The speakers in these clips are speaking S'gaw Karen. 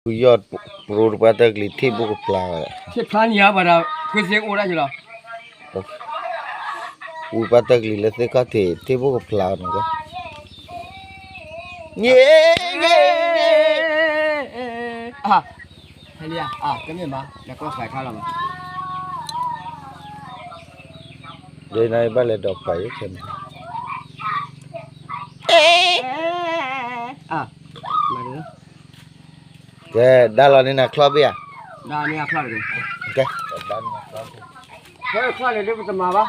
ဝံၤယီၢ်ပရိတပှၢ်တၢၢ်ကလံၤထံၣ်ဘိၣ်ကဖျါဝဲ, ထံၣ်ဖျါန့ၣ်ဧါ ပှၤဒီး ကွ့သ့အိၣ်ဒၣ်က့ၤလီၤ. ဝံၤပှၢ်တၢၢ်ကလံၤလၢသ့ၣ်ခီၣ်ထံးထံၣ်ဘိၣ်ကဖျါန့ၣ်ကီး, ည့, ည့, ည့, ဟဲလံဧါ, တမ့ၢ်မး လဲၤကွၢ်ဖျါခါလီၤမး, ဒ်နဘၣ်လဲၤဒီးဖျါယခဲန့ၣ်, ကဲ, ဒါလီၤန့ၢ်နၤချီဘ့ၣ်ဧါ, ဒါန့ၢ်ချီတဂ့ၤ, ကဲ, ဒါန့ၢ်နၤချီ, ချီန့ၣ်ဒ်ပတမၤဘၣ်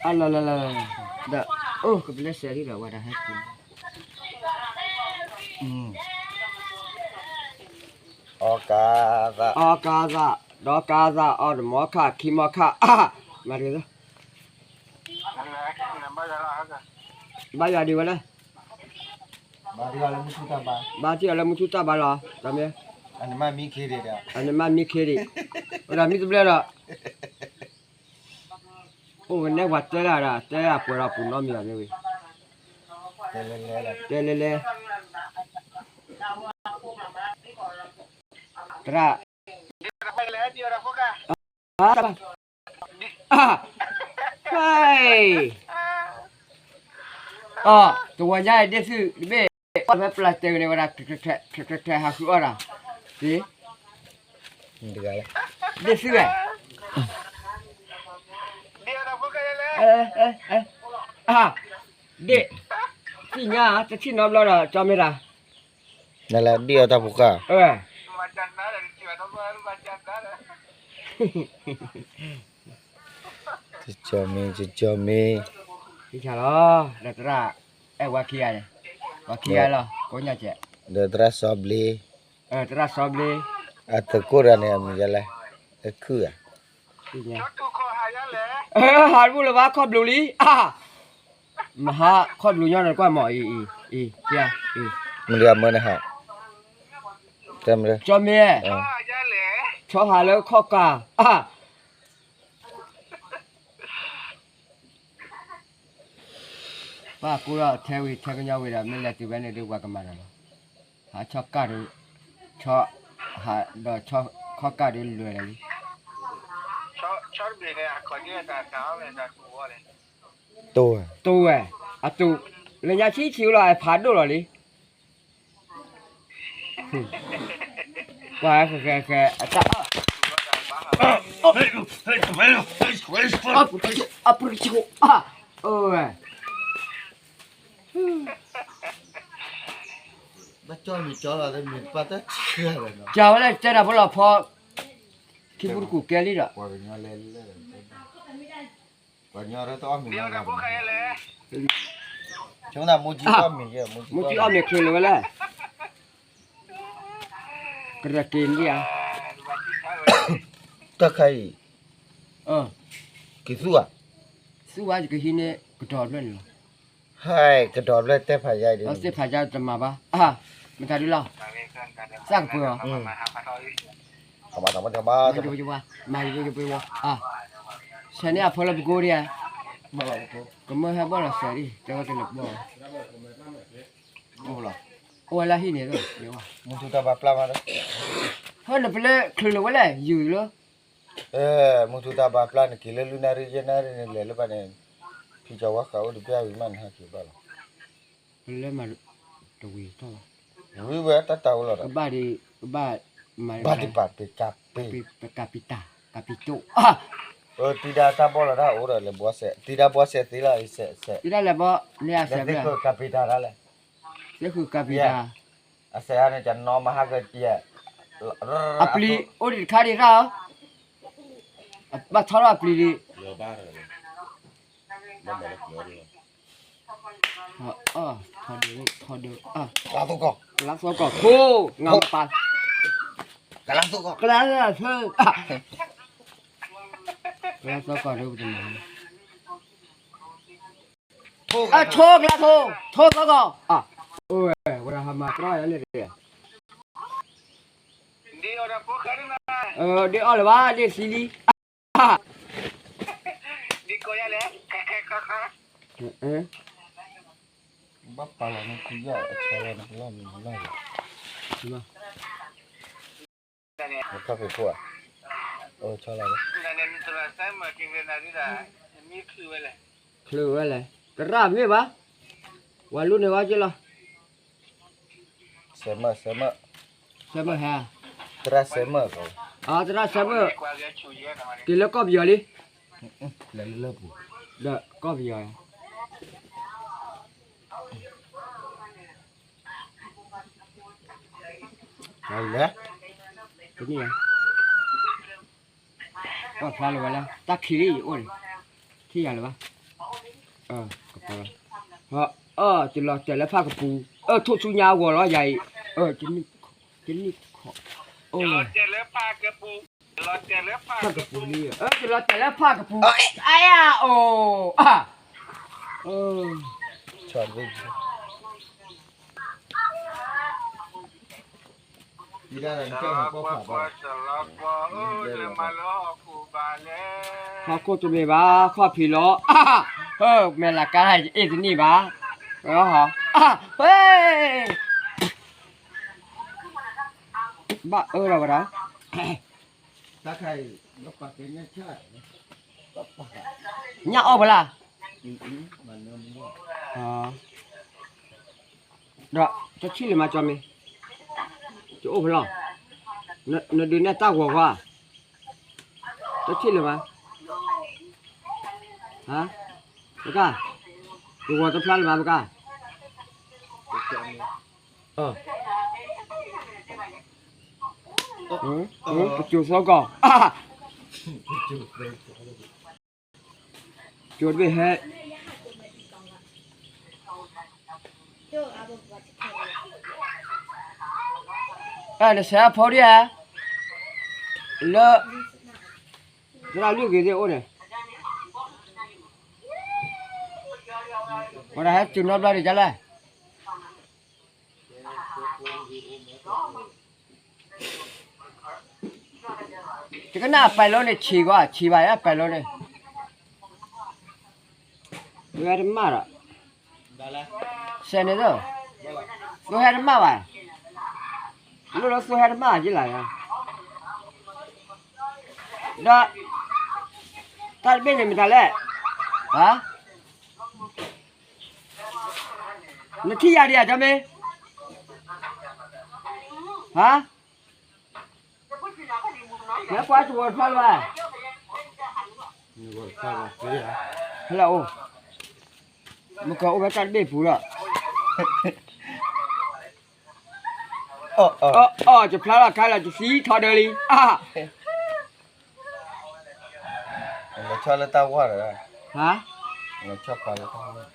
အလီၤလီၤလီၤ, ဒီး အိၣ်ကပလၢစဲးလံဒီး ဝဲဒၣ်ဟဲက့ၤ, အီကါသး, အီကါသး, ဒီးကါသး အီတမီခါ ခံမီခါ, မၤတဂ့ၤ, ဘါယွၤဒံးဝဲလဲၣ်, ဘါထံၣ်အီၤလၢမုၢ်ထူၣ်တၢ်ဘါလီၤ, မ့ၢ်, အန့ၣ်မ့ၢ်မံခ့ဒံး, ဝဲဒၣ်မံတဘျဲၣ်ဒီး အိၣ်ဝဲနဲၣ်ပှၤတဲဒၣ်ဒီး တဲဒၣ်ပှဲၤဒီးပူၤနီတမံၤဘၣ်မ့ၢ်ဝံၤ, တဲလဲၤလဲၤ, သရၣ်, ဟဲ, အီ, တဝီညါဒ့ၣ်သုတဘ့ၣ်, အီၣ်ဖဲပျၢ်တဲာ်န့ၣ်ဝဲဒၣ်, ထဲထဲဟးဃုအီၣ်ဒီး, ဒ့ၣ်သုဝဲ, ဒ့ၣ်, သ့ၣ်ညါတထံၣ်နီတဘျီဒီး ကၠီမ့ၢ်တၢ် နလဲၤဒံၣ်အီၣ်တၢ်ဖိဃၢ်, ကၠီမ့ၢ်, ကၠီမ့ၢ်, လီၤ, ဒီးသရၣ်, အဲၣ်ဝဲခံဂၤန့ၣ်, ဝဲခံဂၤလီၤ ကိးညါကဲး, ဒီးသရၣ်စီဘျ့, သရၣ်စီဘျ့, အတကိးတဂၤန့ၣ် အမံၤဒ်လဲၣ်, အခုၣ်ဧါ, ဟးတဘူၣ်လၢၤဘၣ်ခီၣ်ဘျူးလံ, မဟါခီၣ်ဘျူးညီနုၢ်ကွၢ်မး အံၤ, အံၤ, အံၤ, မုၢ်လံအမၢန့ၣ်ဟး, ကၠီမ့ၢ်, ဆီဟးလၢခီၣ်ကၢ်, ပၢ်ကူဒီးထဲဝံၤထဲကညီဝံၤဒီး မ့ၢ်လဲၤတုၤဖဲန့ၣ်ဒုးပှၤကမၤတၢ်လီၤ, ဟးဆီကၢ်ဒုး, ဆီ, ဟးဒီးဆီခီၣ်ကၢ်ဒုးလွဲၢ်လၢာ်လံ, တိၢ်ဝဲ, တိၢ်ဝဲ, အတိၢ်, လၢညါဆံးဆံးလီၤ အဖးဒိၣ်လီၤလံ ပှၤဃဲဃဲဃဲ, အတၢ်အၢ, အပူၤဆိ, အဝဲ, ကၢ်ဝဲလၢတဲတၢ်ဖိလီၤဖီ, ခံပူတကူၣ်ကဲလံဒီး, မူထံအီၣ်မ့ၤချုးလၢၤဝဲလဲၣ်, ကရၢက့ၤမ့ၢ်ဧါ, တၢ်ခါအံၤ, က့ၤသူၣ်ဧါ, သူၣ်ဝဲယကဟံးန့ၢ်ကတီၤဖျၢၣ်န့ၣ်လီၤ, ဟဲကတီၤဖျၢၣ်တဲဖးယါအံၤ, တဲဖးယါတမၤဘၣ်, မတၤဒုလီၤ, စၢ်ကပၢၤအီၤ, မၤယပှဲၤယပှဲၤ, ဆဲးန့ၢ်အဖိလၢပကိးဒံးဧါ, ကမၢဟဲဘီၣ်လီၤစဲးဒံး တဲဝဲတလၢာ်ဘီၣ်, အိၣ်ဝဲလၢဟံၣ်န့ၣ်, ဟဲနပလဲချုးလၢၤဝဲလဲၣ် ယုၢ်လၢ မုၢ်ထူၣ်တၢ်ဘါပျၢ်န့ၣ် က့ၤလၢလွံၢ်နၣ်ရံၣ်ယဲၢ်နၣ်ရံၣ်န့ၣ် လဲၤလၢပှၤန့ၣ်, ဖံကၠီဝါဃးအိၣ်တဘျီဝံၤမးန့ၣ် ဟဲက့ၤဘၣ်လီၤ, လၢမၤတဝံၤထီၣ်ဘၣ်, ဝံၤဝဲတၢ်တၢ်အိၣ်လီၤဒီး, ကဘၣ်ဒံး, ကဘၣ်မၤ, ဘၣ်ဒံးပာ်ပ့ၤကၢ်ပ့ၤ, ကၢ်ပံၤတၢ်, ကၢ်ပံၤတိၣ်, တံၤဒါတၢ်ဘီၣ်လီၤတၢ်အိၣ်ဒီးလဲၤဘှီစဲး, တံၤဒါဘှီစဲးသ့လီၤ, တံၤဒါဘှီစဲးသ့လီၤ, လဲၤဃုကၢ်ပံၤတၢ်ဒၣ်လဲၣ်, လဲၤဃုကၢ်ပံၤတၢ် အစဲးအါန့ၣ် ကနီမၤဟါကယဲၢ်, အပျံၤအိၣ်ဒံးတခါဒံးတၢ်ဧၢ, ဘၣ်ထီထီၣ်အပျံၤဒံး, ထီဒု, ထီဒု, ကလါသိကီၢ်, ကလါသိကီၢ်, ထိ, ငါပာ်, ကလါသိကီၢ်, ကလါသိကီၢ်, ကလါသိကီၢ်ဒုပတမၤ ထိကလါသိ, ထိသီကီၢ်, အိၣ်ဝဲ, ဝဲဒၣ်ဟးမၤတြီယၤန့ၣ်တဂ့ၤ, ဒ်အီၣ်လၢၤဘၣ် ဒ်သံလံ, ဒ်ကိးယၤလဲၣ်, အ ဘၣ်ပာ်လီၤန့ၣ် ခံယီၢ်အဆၢလီၤန့ၣ် လီၢ်မံၤလီၢ်ယီၤ ခီၣ်ဖံးခိၣ်ဧါ အိၣ်ဆီလီၤ ချုးဝဲလဲၣ် တရၣ်မ့ၢ်ဘၣ် ဝၤလူန့ၣ်ဝဲက့လီၤ စဲးမၢ် စဲးမၢ် စဲးမၢ်ဟဲ သရၣ်စဲးမၢ် အ သရၣ်စဲးမၢ် က့ၤလၢကီၢ်ပယီၤလံ လၢလၢပူၤ ဒီးကီၢ်ပယီၤ လဲၣ် တနံၣ် ပှၤဖျါလၢၤဝဲလၢ တၢ်ခံးလံယအိၣ်န့ၣ် ထံၣ်ယၤလၢၤဘၣ် ကပီၤလီၤ အ ယလီၤတဲာ်လၢဖၣ်ကပူၤ အ ထိၣ်ဆူညါအဂီၤလီၤ ယၤအံၤ တနံၣ် တနံၣ်ခီ ဖၣ်ကပူၤလံ ယလီၤတဲာ်လၢဖၣ်ကပူၤ အယၤအိၣ် အ ဟီၣ်ခိၣ်တမ့ၢ်ဘၣ် ခီၣ်ဖံးလီၤ အ မဲာ်လၤကါ အ့ၣ်တနံၣ်ဘၣ် ဟီ ဘၣ်အၢလီၤဝဲဒၣ် ညၣ်အီၣ်ဖဲလဲၣ် ဒီးတထံၣ်လၢၤမးကၠီမ့ၢ် တအိၣ်ဖဲလဲၣ် နဒုးနဲၣ်တၢ်ဂီၤကွၢ် တထံၣ်လၢၤမး ပကၢ် တဂီၤတဖျါလၢၤမး ပကၢ် ပစိၤသီကီၢ် ကၠိတဘ့ၣ်ဟဲ နဆဲးအဖိဒံဧါ လၢ သရၣ်လွံၢ်ဂ့ၤသ့ၣ်အိၣ်န့ၣ် ဝဲဒၣ်ဟဲတုၤနီတဘျီဒံးကလဲၣ် တကနၣ်အပဲၤလိန့ၣ် ဆံးကွၢ် ဆံးဘၣ်ယဲ အပဲၤလိန့ၣ် သုဟဲတမၣ်ဒီး စဲးန့ၣ်သိး သုဟဲတမၣ်ဘၣ် လိၣ်လၢသုဟဲတမၣ်က့လၢ်ယါ ဒီး တၢ်တဘ့ၣ်န့ၣ်မတၤလဲၣ် ဟါ နထံၣ်ယၤဒံးဧါ ကၠီမ့ၢ် ဟါ နကွၢ်တဝီတဖျါလၢၤဘၣ် ဟဲလၢအိၣ် မကအိၣ်ဝဲတၢ်တဘ့ၣ်ပူၤလီၤ အီၣ် ယဖျါလီၤခါလီၤ ယသံထီဒၢလံ အါ လဲၤဆီလၢတၢ်ဝါဒီး ဟါ လဲၤဆီခွါလၢတၢ်ဝါ ဘၣ်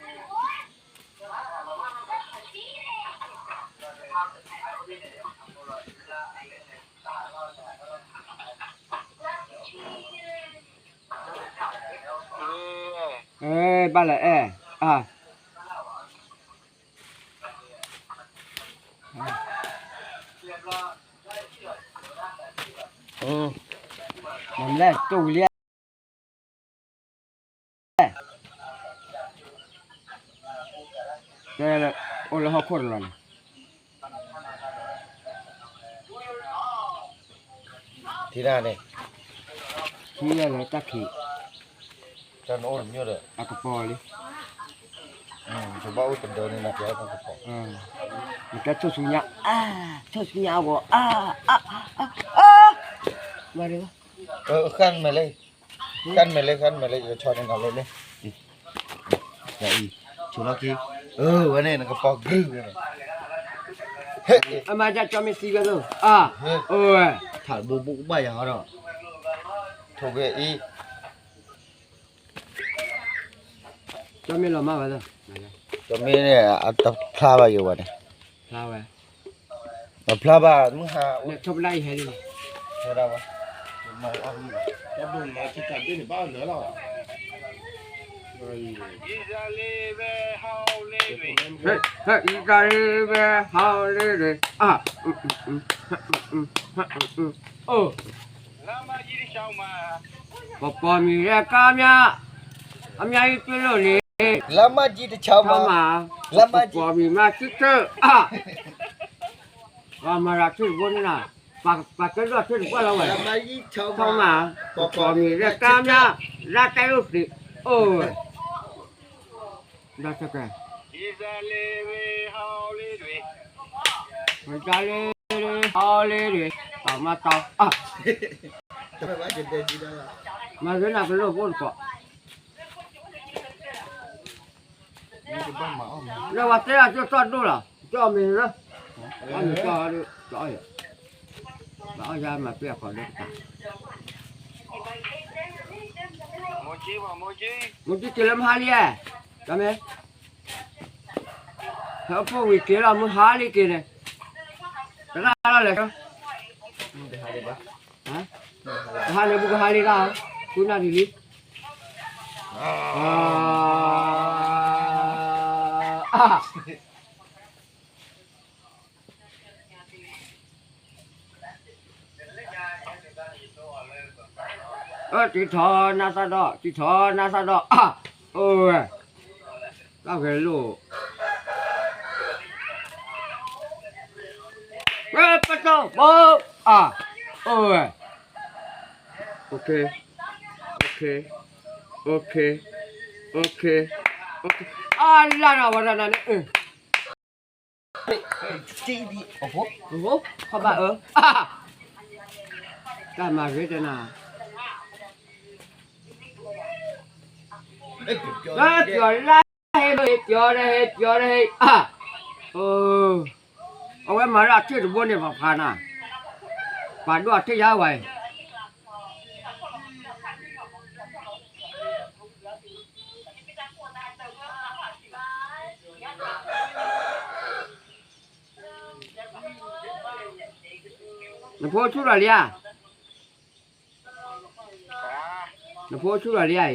လဲၣ်အဲၣ် အါ နလဲၣ် တိၢ်ဝံၤလံ အိၣ်လၢဟီၣ်ခိၣ်တလီၤန့ၣ် ထံၣ်ဒၣ်န့ၣ် ထံၣ်ဒၣ်လၢတၢ်ခံး တၢ်နအိၣ်တမျိုးဒီး အကပီၤလံ ယဘၣ်အိၣ်တဒၢန့ၣ် နကဲကပီၤ နကဲထိၣ်ဆူညါ အါ ထိၣ်ဆူညါအဂီၤ အါ အါ အါ မၤဒၣ် ဃၣ်မဲာ်လံ ဃၣ်မဲာ်လံ ဃၣ်မဲာ်လံ ယဆီန့ၣ်နၤလၢလံ အံၤ ဆိလီၤက့ၤ အဝဲန့ၣ် နကပီၤဂုၢ်ဝဲန့ၣ် အမၤဒၣ်ကၠီမ့ၢ်သံဝဲသိး အါ အဝဲ ထးဘိဘိကဘၣ်ယၤဟီဒီး ထိၣ်ဂဲၤအံၤ ကၠီမ့ၢ်လီၤမၢ်ဝဲသိး ကၠီမ့ၢ်န့ၣ် အတဖျါဘၣ်ယိၤဘၣ်န့ၣ် ဖျါဝဲ တဖျါဘၣ် မုၢ်ဟါ ထိၣ်ပနၢ်အံၤဟဲလံ ဟဲဒၣ်ဝဲ ဟဲ ဟဲ အံၤတၢ်လ့ဝဲ ဟီလ့ဝဲ အ ပပီၤမံၤရဲကါမြါ အမြါအံၤပလိၣ်လံ လါမၢ်ကၠံတဆီမး, လါမၢ်ကၠံ ပှၤမံၤမးထံၣ်ထၢၣ်, ပှၤမၤရၤထံၣ်တဘိန့ၣ်နၤ, ပှၤကဲဒိၣ်ထံၣ်တပှၢ်လီၤဝဲ, ဆီမး, ပှၤမံၤလၢကါမျၢ်, လါတဲအိၣ်သ့, အိၣ်ဝဲ, ဒီးတကဲ, မတၤလၢ ဟီလ့ဒ့ၣ်, ပှၤမၤတီ, မၤဂ့ၤနၤကလိၣ်ဖိတကိး လၢဝဲတဲအကၠိၣ်တီၣ်ဒိၣ်လီၤ, ကၠီမ့ၢ်လၢ, အမ့ၢ်ကၠီဒုး, ကၠီအီၣ်ယၤ, ဘၣ်အီၣ်ယၤမၤပ့ၢ်အကိးလၢကတၢၢ်, မိၢ်ကၠံက့ၤလၢမဟါလံ, ကၠီမ့ၢ်, ဟဲအိၣ်ဖှိၣ်ဝံၤက့ၤလီၤမုၢ်ဟါလံက့ၤန့ၣ်, တရၣ်လီၤလဲၣ်, ကဟါလံဘူကဟါလံတၢ်, ဃုနၣ်ရံၣ်လံ, အၢ တံၤထီၣ်နါသးဒီး တံၤထီၣ်နါသးဒီး အၢ အိၣ်ဝဲ, တၢ်ဂဲၤလိာ် ဝဲပတီၢ်ဘိ အၢ အိၣ်ဝဲ, အါလၢ်ဒီးဝဲဒၣ်န့ၣ် ခီဘၣ်အၢ, တၢ်မၤဂ့ၤတနၤ, ပျီၤလၢဟ့ၣ် ပျီၤဒီးဟ့ၣ် ပျီၤဒီးဟ့ၣ်, အဝဲမၤလၢအထံၣ်တဘိန့ၣ် ပှၤဖးနၤ, ပှၤဒိၣ်အထံၣ်ယါဝဲ နဖိဆူၣ်လီၤလံဧါ, နဖိဆူၣ်လီၤ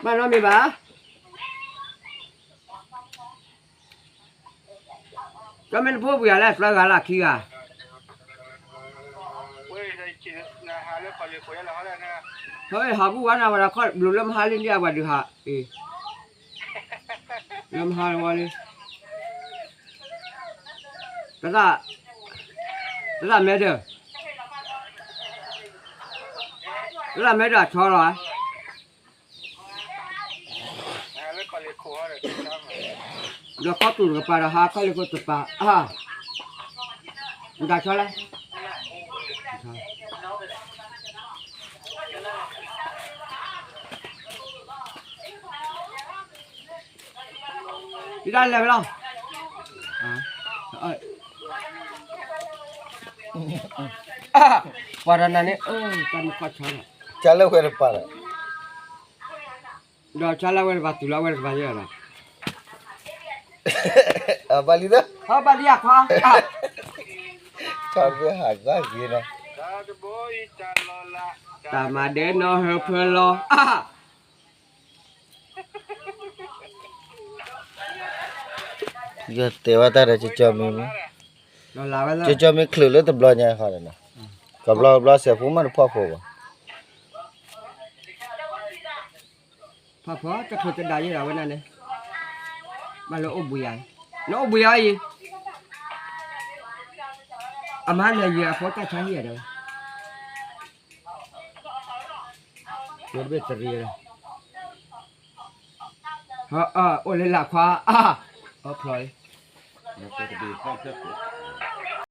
လံဧါအံၤ, ဘၣ်နီတမံၤဘၣ်, ကမ့ၢ်နဖိပှဲၤဂၤလဲၣ် သၢဂၤလၢခံဂၤ, ဟဲဟးဘူၣ်ဝါနၤဝဲဒၣ်ခီၣ်ဘျုးလၢမဟါလံန့ၣ် အဝဲဒုးဟးအံၤ, လၢမဟါဝဲလံ, တသး, တသးမဲဒၢး, တသးမဲဒၢးအဆီလီၤဧါ ဒီးခီတူာ်တကပၤဒီးဟးခီၣ်လ့ၢ်ခိၣ်တပၤ, မတၤဆီလဲၣ်, ဒ်လဲၣ်ဝဲလီၤ, ပှၤဒီးနၤန့ၣ် တၢ်မုၢ်ခီၣ်ဆီလီၤ, ကၢ်လၢဝဲတပၤဒီး ဒီးဆါလၢဝဲတကပၤ တုၤလၢဝဲတကပၤယဲၢ်ဒီး, ဘၣ်လံသၢ, ဘၣ်လံယခွါ, တၢ်မၤဒဲးနီၢ်ဟၢဖၢလီၤ, ယတဲဝဲတၢ်ဒီးကၠီမ့ၢ်, ကၠီမ့ၢ်ချုးလၢတဘျီညါဃီဒီး, ကဘျီကဘျီစဲးဖိမးတဖီၣ်ဖိဘၣ် ဖီၣ်ဖီၣ်တချုးတဒါယဲၢ်ဒီးဝဲဒၣ်န့ၣ်, ဘၣ်လၢအိၣ်ဘှံးယၤ, နအိၣ်ဘှံးယၤအံၤ, အမါလဲၤယံၤအဖိတၢ်ဆါဟံၣ်ဒီး, တဘ့ၣ်တရံးဒီး, အိၣ်လၢလာ်ခွါ, အဖျီၣ်လံ,